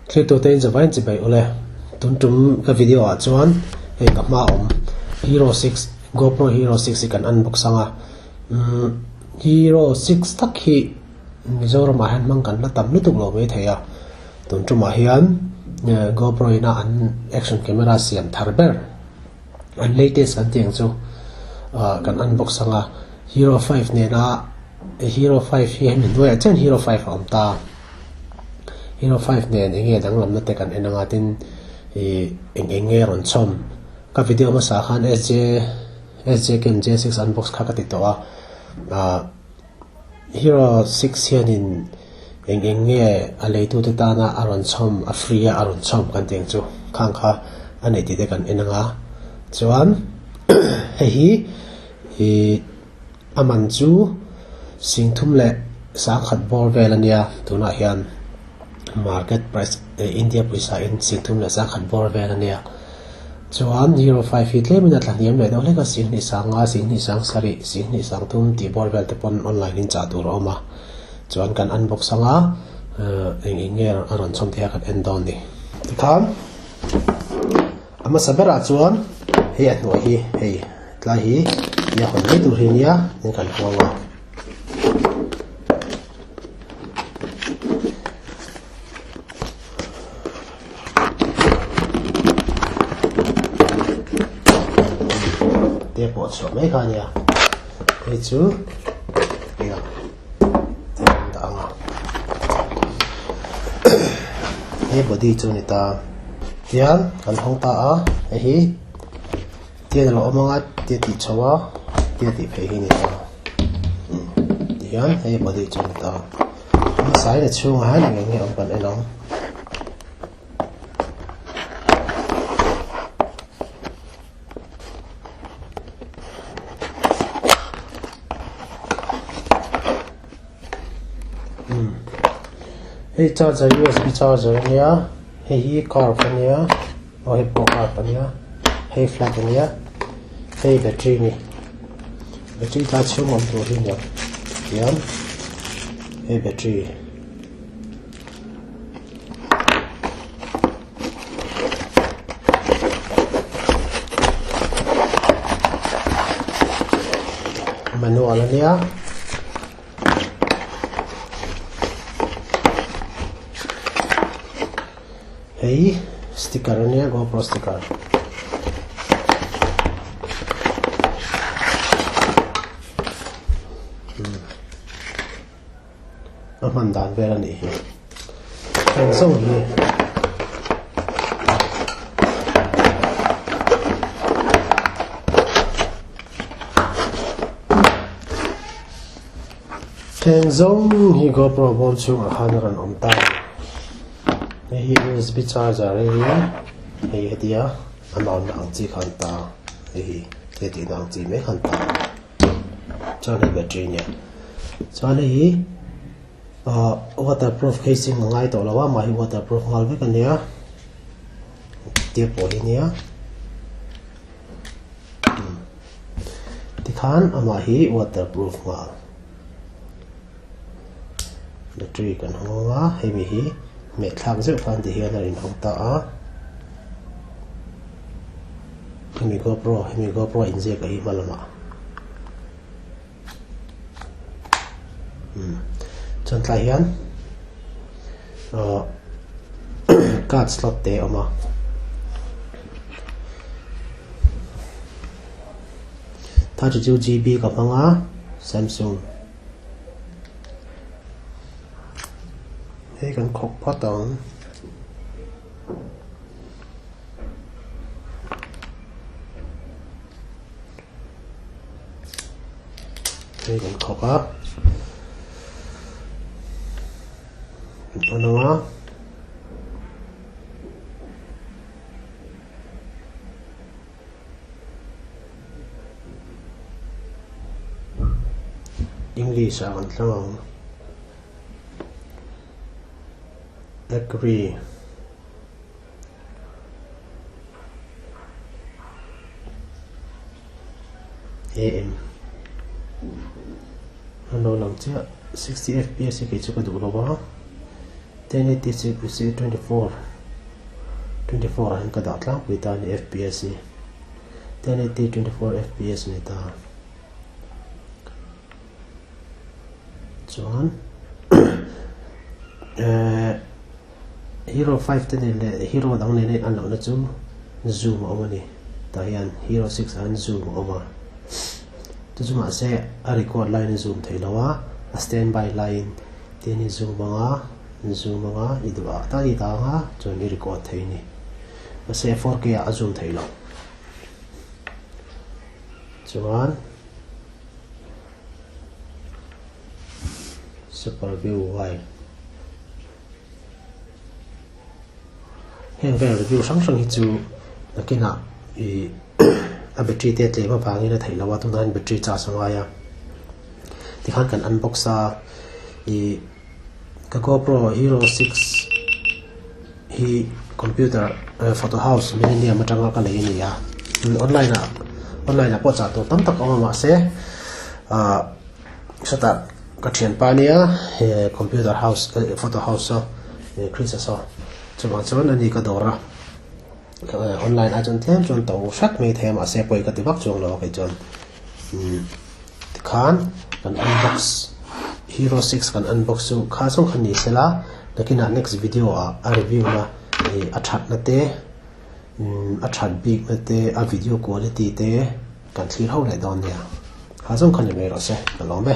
Thlir te in zavai in chibai ule. Tun tum ka video ah chuan hei ka hma awm Hero 6 GoPro Hero 6 hi kan unbox ang a. Umm Hero 6 tak hi Mizoram ah hian hmang kan la tam lutuk lo mai thei a. Tun tumah hian GoPro ina an action camera siam thar ber an latest kan tih ang chu kan unbox ang a. Hero 5 nena Hero 5 hi hemi hnuaiah chian Hero 5 a awm ta. Hero 5 nen eng nge danglamna te kan en anga tin ih eng eng nge rawn chhawm. Ka video hmasa khan SJ SJ Cam J6 unbox kha ka ti tawh a ah Hero 6 hianin eng eng nge a leitute tana a rawn chhawm a free a a rawn chhawm kan tih ang chu khang kha a nei tih te kan en anga chuan hei hi ih. A man chu singthum leh sangkhat bawr vel a nia tunah hian market price eh India pawisa in singthum leh sangkhat bawr vel a nia chuan hero 5 hi tlem in a tla hniam leh deuh hlek a singhnih sanga singhnih sang sarih singhnih sang thum tih bawr vel te pawn online in chah tur a awm a chuan kan unbox anga eng eng nge a rawn chhawm thei a kan en dawn a ni tikhan a hmasa berah chuan hei a hnuai hi hei. Tlai hi tia hawn mai tur hi nia in kan huang a. Te pawh chhuah mai kha nia. Hei chu tia te kan dah ang a. He body chu ni ta. Tian kan hawng ta a hei hi. Tian a lo awm ang a tia tih chho a tia tih phei hi a ni ta tihian hei body chu a ni ta hmasa in a chhungah hian eng eng nge awm kan en ang. Hei charger usb charger a nia hei hi curve a nia aw hei pawh curve a nia hei flat a nia hei battery a ni battery tlai chhung awm tur hi a ni ang tihian hei battery. Manual a nia. Hei sticker a nia GoPro sticker. A hman dan vel a nih hi. Heng zo hi. Heng zawng hi GoPro bawm chhungah khan a rawn awm ta a ni. Hei hi USB charger hei hi hei hetia a nawnna ang chi khan ta hei hi hei tihna ang chi mai khan ta a ni. Chuan hei battery a nia chuan hei hi ah waterproof casing a ngai tawh lo a mahhi waterproof nghal vek a nia tia pawh hi a nia. Tikhan amah hi waterproof nghal battery kan hawng a hemi hi hmeh thlak zeuh khan ti hian a inhawng ta a hemi GoPro hemi GoPro inziak a hi hma lamah umm chuan tlai hian ahh card slot te a awm a 32 GB ka hmang a Samsung hei kan khawk phawt ang. Hei kan khawk a an ang a. English ah kan tlang ang agree. AM a lo lang chiah 60 fps hi kei chu ka duh lo a. 1080 CPC 24 24 ah hian ka dah tlangpui ta a ni fps hi 1080 24 fps a ni ta chuan eh hero 5 te nen leh hero dang nen a in an lohna chu zoom a awm a ni tah hian hero 6 ah hian zoom a awm a chu chu mahse a record laiin a zoom theih loh a a standby laiin Tin i zoom anga, zoom anga i duh ah tak i dah anga chuan i record thei a ni. Mahse 4K ah a zoom theih loh. Chuan super view wide Heng vel review hrang hrang hi chu nakinah ih a battery te tlem avangin a theih loh a tunah hian battery charge a ngai a tikhan kan unbox a ih ka GoPro Hero 6 hi computer photo house millennium atanga ka lei a ni a online ah online ah pawh chah tur tam tak a awm a mahse ah sawtah ka thianpa ania he computer house photo house saw Christ-a saw chuvang chuan ani ka dawr a online ah chuan tlem chuan to hret mai thei a mahse pawi ka ti vak chuang lo a kei chuan umm tikhan kan unbox hero 6 kan unbox chu kha zawng kha ni sela nakinah next video ah a review na ih a thatna te umm a that bik na te a video quality te kan thlir ho leh dawn nia kha zawng kha ni mai rawh se ka lawm e.